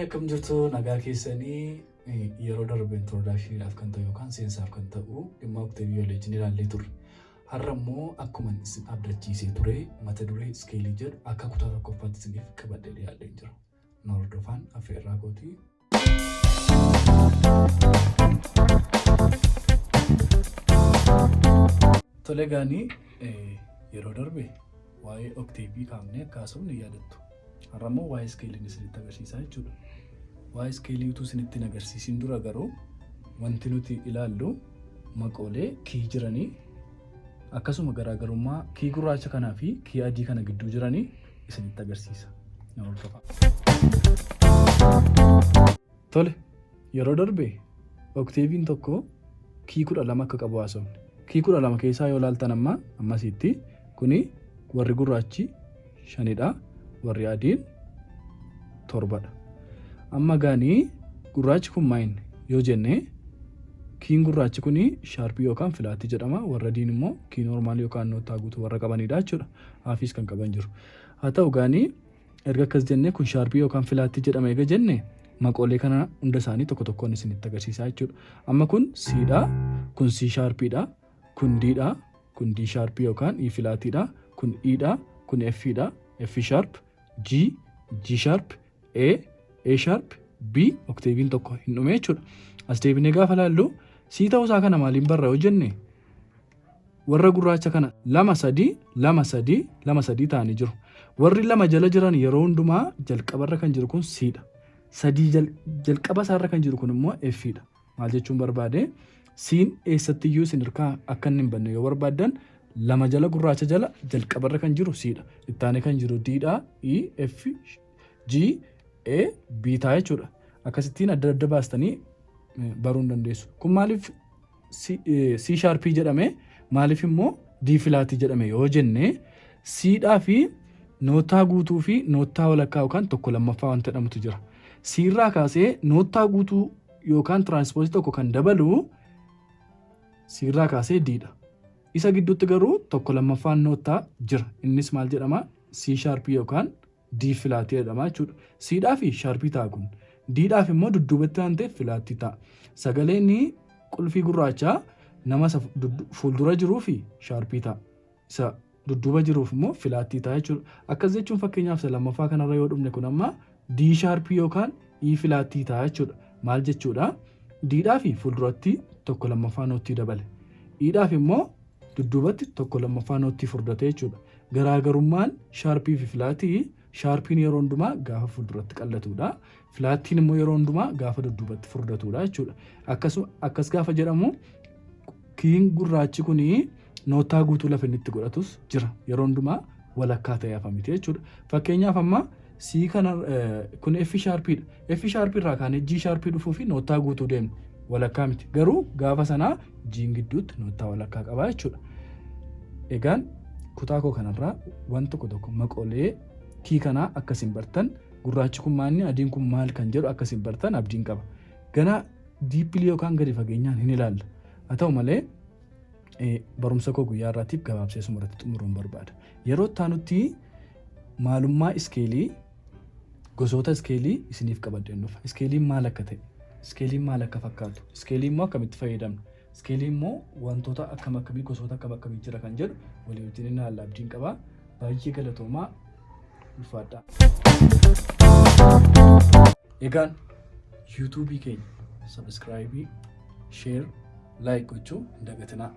Haay, akkam jirtu? Nagaa keessanii? Yeroo darbe introductioniidhaaf kan ta'u yookaan seensaaf kan ta'u dhimma octave waliin ilaallee turre. Har'a immoo akkuma isin abdachiisee ture mata duree scale jedhu akka kutaa tokkoffaatti isiniif qabadhee dhiyaadhee jira. Na hordofaan affeerraa kootii. Tole gaanii, yeroo darbe waa'ee octave kaafnee akka haasofne yaadattu. Har'a immoo waa'ee scaleiin isinitti agarsiisaa jechuudha. Waa'ee scale utuu isinitti hin agarsiisin dura garuu wanti nuti ilaallu maqoolee key jiranii, akkasuma garaagarummaa key gurraacha kanaa fi key adii kana gidduu jiranii isinitti agarsiisa. Na hordofaa. Tole, yeroo darbe octaveiin tokko key 12 akka qabu haasofne. Key 12 keessaa yoo ilaaltan amma ammasitti kuni warri gurraachi shanidha. Warri adiin torbadha. Amma gaanii gurraachi kun maayini yoo jenne, keyin gurraachi kuni sharp yookaan flat jedhama. Warra adiin immoo key normal yookaan noottaa guutuu warra qabanidha jechuudha. Halfiis kan qaban jiru. Haa ta'u gaanii, erga akkas jennee, kun sharp yookaan flat jedhama eega jenne, maqoolee kana hunda isaanii tokko tokkoon isinitti agarsiisaa jechuudha. Amma kun Cdha, kun C sharpiidha, kun Ddha, kun D sharp yookaan E flatiidha, kun Edha, kun Fdha, F sharp, G, G sharp, A, A sharp, B. Octaveiin tokko hin dhume jechuudha. As deebinee gaafa laallu, C ta'uusaa kana maaliin barra yoo jenne, warra gurraacha kana lama sadii lama sadii lama sadii ta'anii jiru. Warri lama jala jiran yeroo hundumaa jalqabarra kan jiru kun Cdha. Sadii jalqaba isaarra kan jiru kun immoo Fdha. Maal jechuun barbaade, C'n eessattiyyuu isin hirkaa akka inni hin banne yoo barbaaddan, lama jala gurraacha jala jalqabarra kan jiru Cdha. Ittaanee kan jiru Ddha, E, F, G, A, B ta'a jechuudha. Akkasittiin adda adda baastanii baruu hin dandeessu. Kun maaliif C sharp jedhame, maaliif immoo D flat jedhame yoo jenne, Cdhaa fi noottaa guutuu fi noottaa walakkaa yookaan tokko lammaffaa wanta jedhamutu jira. Crraa kaasee noottaa guutuu yookaan transpose tokko kan dabalu Crraa kaasee Ddha. Isa gidduutti garuu tokko lammaffaan noottaa jira. Innis maal jedhama? C sharp yookaan D flat jedhama jechuudha. Cdhaa fi sharp ta'a kun. Ddhaaf immoo dudduubatti waan ta'eef flat ta'a. Sagaleen qulfii gurraachaa nama isa fuuldura jiruu fi sharp ta'a. Isa dudduuba jiruuf immoo flat ta'a jechuudha. Akkas jechuun fakkeenyaaf isa lammaffaa kanarra yoo dhufne, kun amma D sharp yookaan E flat ta'a jechuudha. Maal jechuudha? Ddhaa fi fuulduratti tokko lammaffaa noottii dabale. Edhaaf immoo dudduubatti tokko lammaffaa noottii furdate jechuudha. Garaagarummaan sharp fi flat, sharpiin yeroo hundumaa gaafa fuulduratti qallatudha. Flatiin immoo yeroo hundumaa gaafa dudduubatti furdatudha jechuudha. Akkasuma akkas gaafa jedhamu, keyin gurraachi kuni noottaa guutuu lafa inni itti godhatus jira. Yeroo hundumaa walakkaa ta'ee hafa miti jechuudha. Fakkeenyaaf amma C kana, kun F sharpiidha. F sharp irraa kaanee G sharp dhufuu fi noottaa guutuu deemne, walakkaa miti. Garuu gaafa sanaa G'n gidduutti noottaa walakkaa qaba jechuudha. Egaan kutaa koo kanarraa waan tokko tokko maqoolee key kanaa akkasiin bartan, gurraachi kun maalni, adiin kun maal kan jedhu akkasiin bartan abdiin qaba. Gana deeply yookaan gadi fageenyaan hin ilaalla. Haa ta'u malee, barumsa koo guyyaa irraatiif gabaabsee irratti xumuruun barbaada. Yeroo itti aanutti maalummaa scale, gosoota scale isiniif qabadheen dhufa. Scaleiin maal akka ta'e, scaleiin maal akka fakkaatu, scale immoo akkamitti fayyadamna, scale immoo wantoota akkam akkamii, gosoota akkam akkamii jira kan jedhu walii wajjin ilaalla abdiin qaba. Baay'ee galatoomaa, ulfaadhaa. Egaan YouTube keenya subscribe, share, like gochuu hin dagatinaa.